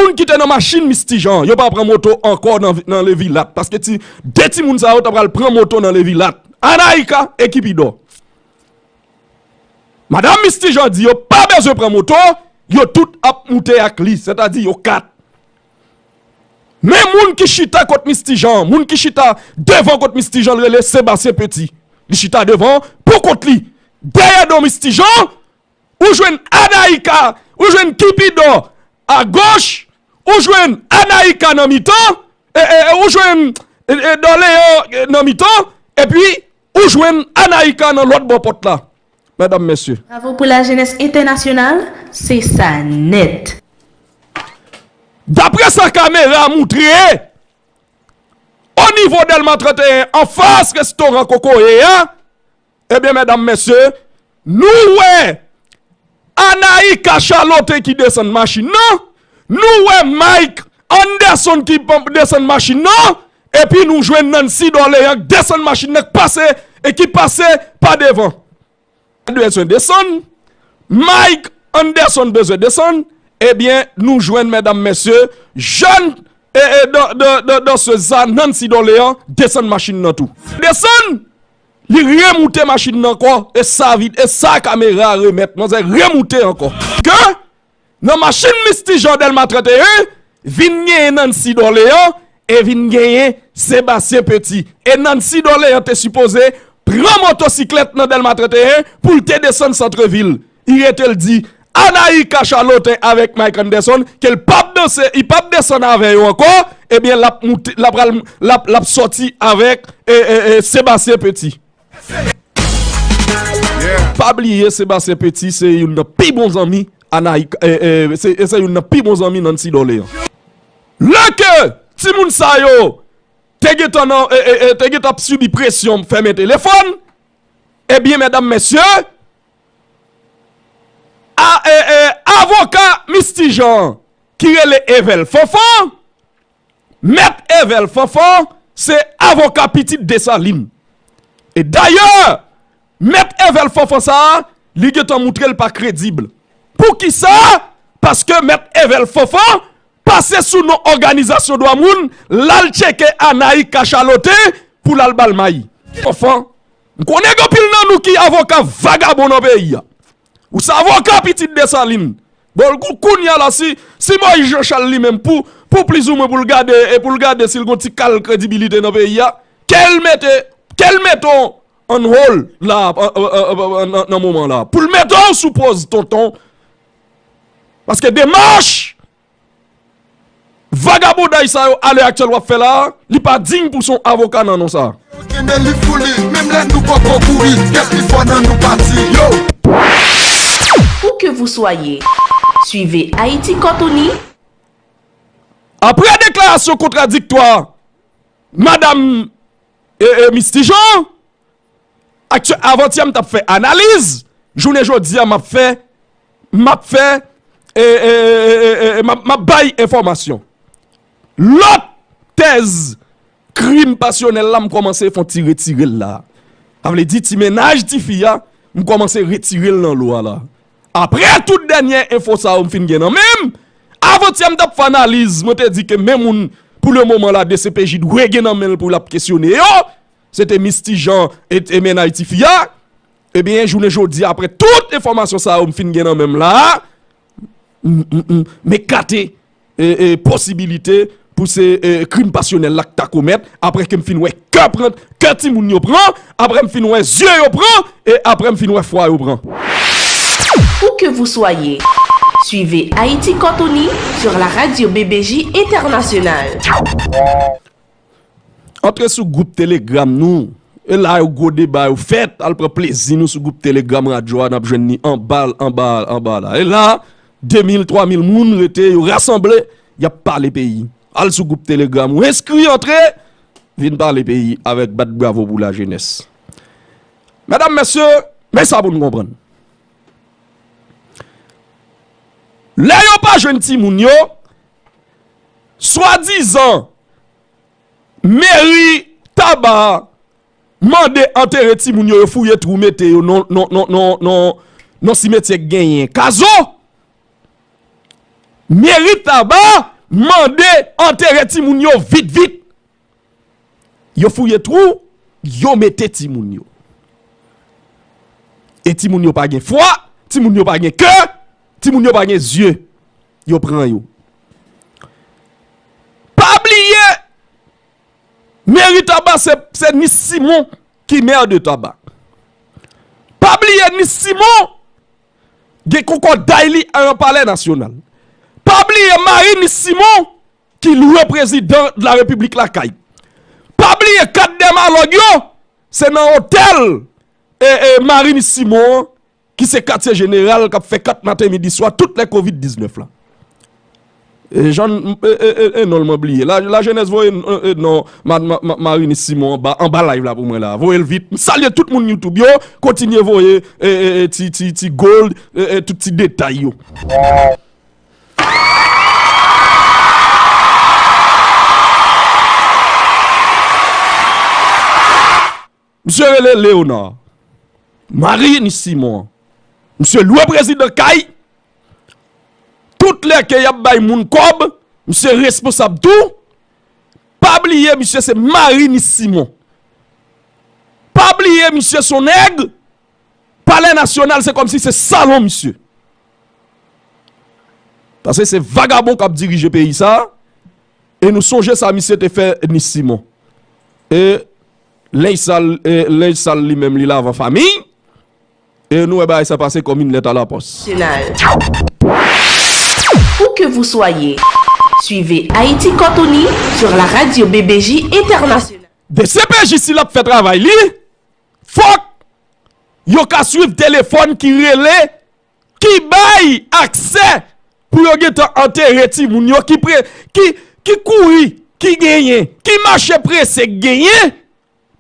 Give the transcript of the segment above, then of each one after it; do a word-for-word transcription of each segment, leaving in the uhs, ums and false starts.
Moun ki te nan machin Mistijan, yo pa pran moto ankò nan, nan Levilat, paske ti, de timoun sa yo ta pral pran moto nan Levilat. Anaïka e Kipidò. Madanm Mistijan di yo pa bezwen pran moto, yo tout ap moute ak li, sètadi yo kat. Men moun ki chita kot Mistijan, moun ki chita devan kot Mistijan, l rele Sebastien Petit. Li chita devan pou kont li. Dèyè do Mistijan, ou jwenn Anaïka, ou jwenn Kipidò agoch, ou jwenn Anaïka nan mitan, e, e, e, ou jwenn e, e, Dòleyan e, nan mitan, epi ou jwenn Anaïka nan lòt bò pòt la. Medam, mesye. Bravo pou lajenès entènasyonal, se sa nèt. Daprè sa kamera a moutre, o nivo Dèlma trannteyen, anfas restoran Kokoye a, ebyen, medam, mesye, nou wè Anaïka Charlotin ki desann machin nan, nou wè Mike Anderson ki p-, desann machin nan, epi nou jwenn Nancy Dorléans k desann machin nan, k pase, e ki pase pa devan. Bezwen desann, Mike Anderson bezwen desann, ebyen, nou jwenn, medam, mesye, jèn e, e, dan, dan, dan, dansez sa, Nancy Dorléans, desann machin nan tou. Desann, li remoute machin nan ankò, e sa vid, e sa kamera a remèt, manzè remoute ankò. Ke nan machin Mistijan Dèlma trannteyen, vin genyen Nancy Dorléans, e vin genyen Sebastien Petit. E Nancy Dorléans te sipoze pran motosiklèt nan Dèlma trannteyen pou l te desann santrevil. Li rete l di Anaïka Charlotin avèk Mike Anderson ke l p ap danse, li p ap desann avè yo ankò, ebyen, l ap moute, l ap pral, l ap, l ap sòti avèk, e, e, e, Sebastien Petit. Pa bliye, Sebastien Petit se youn nan pi bon zanmi Anaïka, e, e, se, se youn nan pi bon zanmi Nancy Dorléans. Lè ke timoun sa yo te gentan nan, e, e, e, te gentan ap sibi presyon fèmen telefòn, ebyen, medam, mesye, a, e, e, avoka Mistijan ki rele Evel Fanfan, Mèt Evel Fanfan se avoka pitit Desalin. E dayè, Mèt Evel Fanfan sa a, li gentan moutre l pa kredib. Poukisa? Paske Mèt Evel Fanfan pase sou non òganizasyon dwa moun, l al tcheke Anaïka Charlotin pou l al ba l mayi. Fanfan, m konnen gen anpil nan nou ki avoka vagabon nan peyi a. Ou se avoka pitit Desalin. Bon, kou-, kounye a la, si, si Moïse Jean Charles li menm, pou, pou plizoumwen pou l gade, e pou l gade si l gon ti kal kredibilite nan peyi a, ke l mete, ke l mete w on hold la, an, an, an, an, nan, nan moman la. Pou l mete w sou pòz tonton. Paske demach vagabonday sa yo alè aktyèl w ap fè la a, li pa diy pou se yon avoka nan non sa a. Yo kenbe li pou li, menm lè nou poko kouri, kès pi fò nan nou pati, yo. Où que vous soyez, suivez Haïti Cortoni. Apre deklarasyon kontradiktwa Madam, e, e, Mistijan, aktyè-, avantyè m t ap fè analiz, jounen jodi a m ap fè, m ap fè, e, e, m ap, m ap bay enfòmasyon. Lòt tèz krim pasyonèl la, m kòmanse fè yon ti retire l la. Sa vle di ti mennaj tifi a, m kòmanse retire l nan lo a la. Apre tout dènyè enfo sa yo m fin gen nan men m, avantyè m t ap fè analiz, mwen te di ke men moun pou le moman la D C P J dwe gen nan men l pou l ap kesyone yo, se te Mistijan e, e mennaj tifi a. Ebyen, jounen jodi a, apre tout enfòmasyon sa yo m fin gen nan men m la a, m, m, m, m ekate, e, e, posibilite pou se, e, krim pasyonèl la k ta komèt, apre ke m fin wè kè pran, kè timoun yo pran, apre m fin wè zye yo pran, e apre m fin wè fwa yo pran. Où que vous soyez, suivez Haïti Cortoni sur la radio B B J Internationale. Antre sou gwoup Telegram nou. E la yo gwo deba yo fèt. Al pran plezi nou sou gwoup Telegram radyo a, n ap jwenn li anba, anba, anba la. E la, de mil, twa mil moun rete, yo rasanble, y ap pale peyi. Al sou gwoup Telegram ou enskri, antre, vin pale peyi avèk bat bravo pou lajenès. Medam, mesye, men sa pou n konprann. Lè yo pa jwenn timoun yo, swadizan meri Taba mande antere timoun yo, yo fouye twou mete yo nan, nan, nan, nan, nan, nan simetyè k genyen Kazo. Meri Taba mande antere timoun yo vit vit. Yo fouye twou, yo mete timoun yo. E timoun yo pa gen fwa, timoun yo pa gen kè, timoun yo pa gen zye. Yo pran yo. Pa bliye, meri Taba se, se Nis Simon ki mè de Taba. Pa bliye Nis Simon gen kòkòday li nan Palè Nasyonal. Pa bliye mari Nis Simon ki lwe prezidan de la repiblik lakay. Pa bliye kat dèmalòg yo, se nan otèl e, e, mari Nis Simon an, ki se katye jeneral k ap fè kat maten midi swa tout lè kovid diznèf la. E, jan, e, e, e, e non l mwen bliye. La, lajenès voye, e, e, non, ma, ma, ma, mari Nis Simon anba, anba live la pou mwen la. Voye l vit. M salye tout moun YouTube yo. Kontinye voye, e, e, e, ti, ti, ti gold, e, e, tout ti detay yo. Misye rele Léonard. Mari Nis Simon an. Misye lwe prezidan kay. Tout lè ke y ap bay moun kòb, misye responsab tou. Pa bliye, misye se mari Nis Simon. Pa bliye, misye se yon nèg. Palè Nasyonal, se kòmsi se salon misye. Paske se vagabon k ap dirije peyi sa a. E nou sonje sa misye te fè Nis Simon. E lenj sal, e lenj sal li menm li lavan famiy. E nou wè bagay sa pase kòm une lettre à la poste. Nasyonal. Où que vous soyez, suivez Haïti Cortoni sur la radio B B J International. D C P J si l ap fè travay li, fòk yo ka swiv telefòn ki rele, ki bay aksè pou yo gentan antere timoun yo ki pre, ki, ki kouri, ki genyen, ki mache prese k genyen.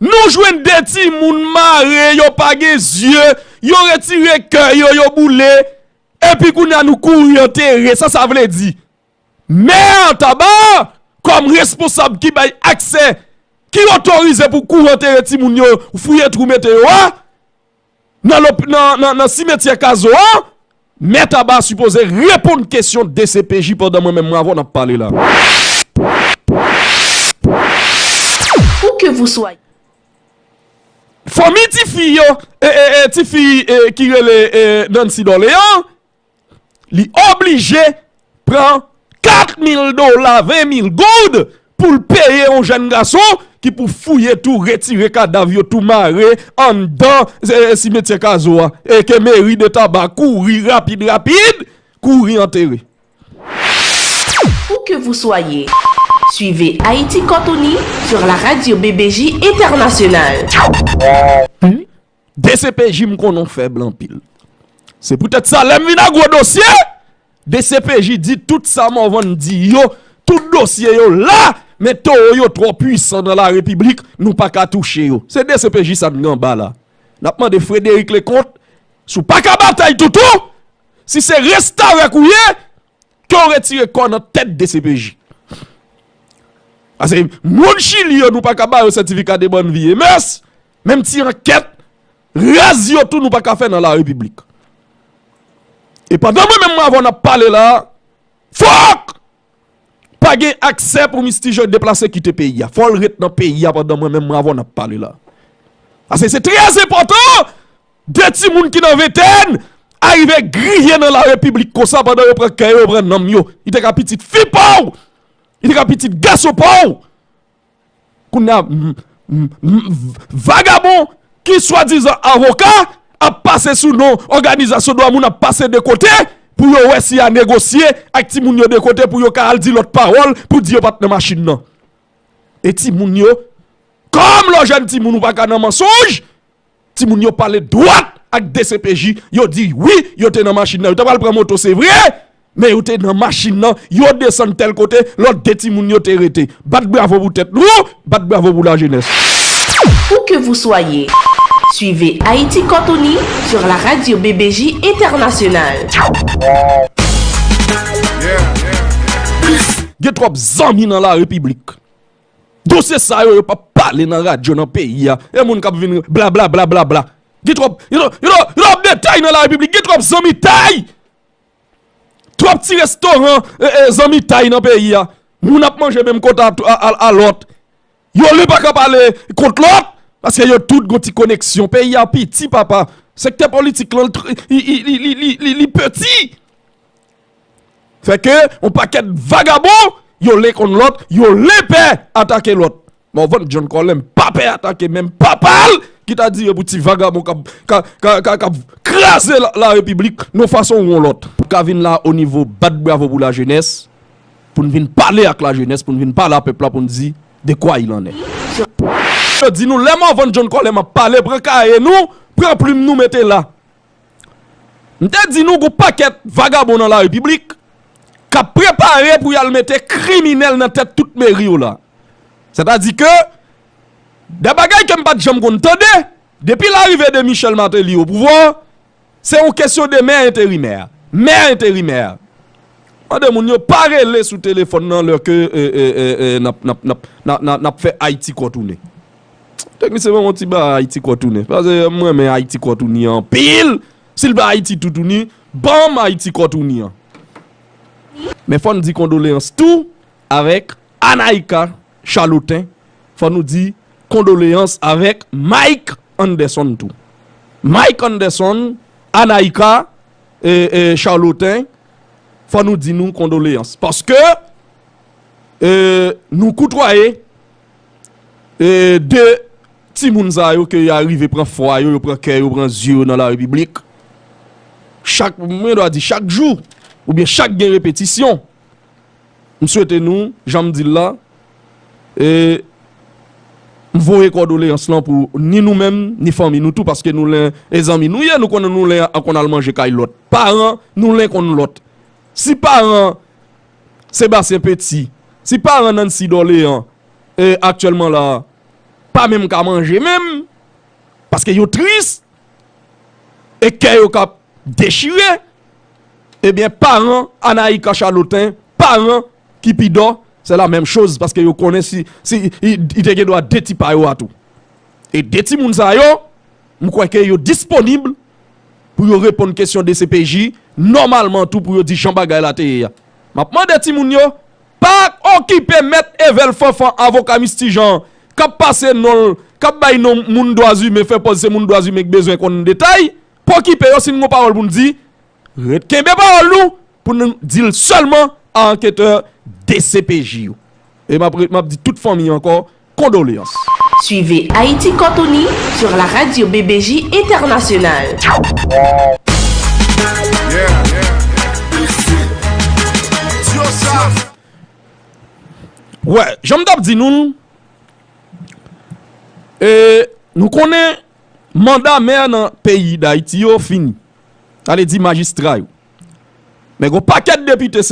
Nou jwenn de timoun mare, yo pa gen zye, yo retire kè yo, yo boule, epi kounye a nou kouri antere. Sa sa vle di? Mè Taba, kòm responsab ki bay aksè, ki otorize pou kouri antere timoun yo, fouye twou mete yo a, nan, nan, nan, nan simetyè Kazo a, Mè Taba sipoze reponn kesyon D C P J pandan mwen menm mwen avè w n ap pale la. Où que vous soyez. Fanmi tifi yo, e, e, e, tifi e, ki rele e, Nancy Dorléans, li oblije pran kat mil dola, ven mil goud, pou l peye yon jèn gason ki pou fouye twou, retire kadav yo twou mare anndan e, e, simetyè Kazo a. E ke meri de Taba kouri rapid rapid, kouri antere. Où que vous soyez, suivez Haïti Cortoni sur la radio B B J International. D C P J m konnen w fèb anpil. Se poutèt sa lè m vin ak gwo dosye, D C P J di tout sa Morvan di yo, tout dosye yo la, men towo yo twò pwisan nan larepiblik, nou pa ka touche yo. Se D C P J sa n gen anba la. N ap mande Frédéric Leconte, si w pa ka batay toutou, si se restavèk ou ye, ke w retire kò w nan tèt D C P J. Paske moun Chili yo, nou pa ka ba yo sètifika de bòn vi e mès, menm ti ankèt raz yo tou nou pa ka fè nan larepiblik. E pandan mwen menm mwen avè w n ap pale la, fòk pa gen aksè pou Misti Jean deplase kite peyi a. Fò l ret nan peyi a pandan mwen menm mwen avè w n ap pale la. Paske se trè enpòtan de timoun ki nan ventèn arive griye nan larepiblik konsa pandan yo pran kè yo, yo pran nanm yo. Li te ka pitit fi pa w! Li te ka pitit gason pa w! Kounye a, m, m, m, vagabon ki swadizan avoka ap pase sou non òganizasyon dwa moun, ap pase de kote pou yo wè si y a negosye ak timoun yo de kote pou yo ka al di lòt pawòl pou di yo pa t nan machin nan. E timoun yo, kòm lè w jèn timoun ou pa ka nan mansonj, timoun yo pale dwat ak D C P J, yo di wi, yo te nan machin nan. Yo ta pral pran moto, se vre, men yo te nan machin nan, yo desann tèl kote, lòt de timoun yo te rete. Bat bravo pou tèt nou, bat bravo pou lajenès. Où que vous soyez, suivez Haïti Cortoni sur la radio B B J International. Gen twòp zanmi nan larepiblik. Dosye sa yo, yo p ap pale nan radyo nan peyi a. E moun k ap vin blablabla. Gen twòp, you know, you know, you know, detay nan larepiblik. Gen twòp zanmitay. Twòp ti restoran, e, e, zanmitay nan peyi a. Moun ap manje menm kote a, a, a, a lòt. Yo le pa ka pale kont lòt, paske yo tout gon ti koneksyon. Peyi a piti, papa. Sektè politik lan, li, li, li piti. Fè ke yon pakèt vagabon, yo le konn lòt, yo le pè atake lòt. Morvan John Colin pa pè atake menm papa l ki ta di yo pou ti vagabon k ap, k ap, k ap, k ap, k ap kraze la, la repiblik yon fason ou yon lòt. Pou ka vin la o nivo bat bravo pou lajenès, pou n vin pale ak lajenès, pou n vin pale a pèp la, pou n di de quoi il en est. Yo di nou, lè Morvan John Colin ap pale, pran kaye nou, pran plim nou, mete la. M te di nou gon pakèt vagabon nan la repiblik k ap prepare pou y al mete kriminèl nan tèt tout meri yo la. Sètadi ke de bagay ke m pa t janm konn tande, depi larive de Michel Martelly o pouvwa, se yon kesyon de mè enterimè. Mè enterimè. Mande moun yo pa rele sou telefòn nan lè ke, e, e, e, e, n ap, n ap, n ap, n ap, n ap, n ap fè Ayiti kò tounen. Teknisyen ban m yon ti ba Ayiti kò tounen. Paske m renmen Ayiti kò tounen anpil. Si l pa Ayiti toutouni, ban m Ayiti kò tounen an. Men fò n di kondoleyans tou avèk Anaïka Charlotin. Fò nou di kondoleyans avèk Mike Anderson tou. Mike Anderson, Anaïka, e, e, Charlotin, fò nou di nou kondoleyans. Paske, e, nou koutwaye, e, de timoun sa yo ke y a rive pran fwa yo, yo pran kè yo, pran zye yo nan la repiblik. Chak, mwen dwa di chak jou, oubyen chak gen repetisyon. M swete nou, jan m di l la, e m voye kondoleyans lan pou ni nou menm, ni fanmi nou tou, paske nou len e zanmi nou ye, nou konnen nou len an konn al manje kay lòt. Paran nou len konn lòt. Si paran Sébastien Petit, si paran Nancy Dorléan, e aktyèlman la, pa menm ka manje menm, paske yo tris, e kè yo k ap dechire, ebyen, paran Anaïka Charlotin, paran Kipidò, se la menm choz, paske yo konnen si, si, i, i te gen dwa de ti pa yo a tou. E de timoun sa yo, m kwè ke yo disponib pou yo reponn kesyon D C P J, nòmalman tou pou yo di jan bagay la te ye a. M ap mande timoun yo, pa okipe mèt Evel Fanfan, avoka Misti Jan, k ap pase non l, k ap bay non moun dwa imen, fè pòz se moun dwa imen k bezwen konn detay, pa okipe yo, si n gon pawòl pou n di, ret kenbe pawòl nou pou nou di l sèlman a anketè D C P J yo. E m ap re-, m ap di tout fanmi ankò, kondoleyans. Suivez Haïti Cortoni sur la radio B B J Internationale. Wè, jan m t ap di nou l, e, nou konnen manda mè nan peyi Dayiti yo fini. Sa vle di majistra yo. Men gon pakèt depite se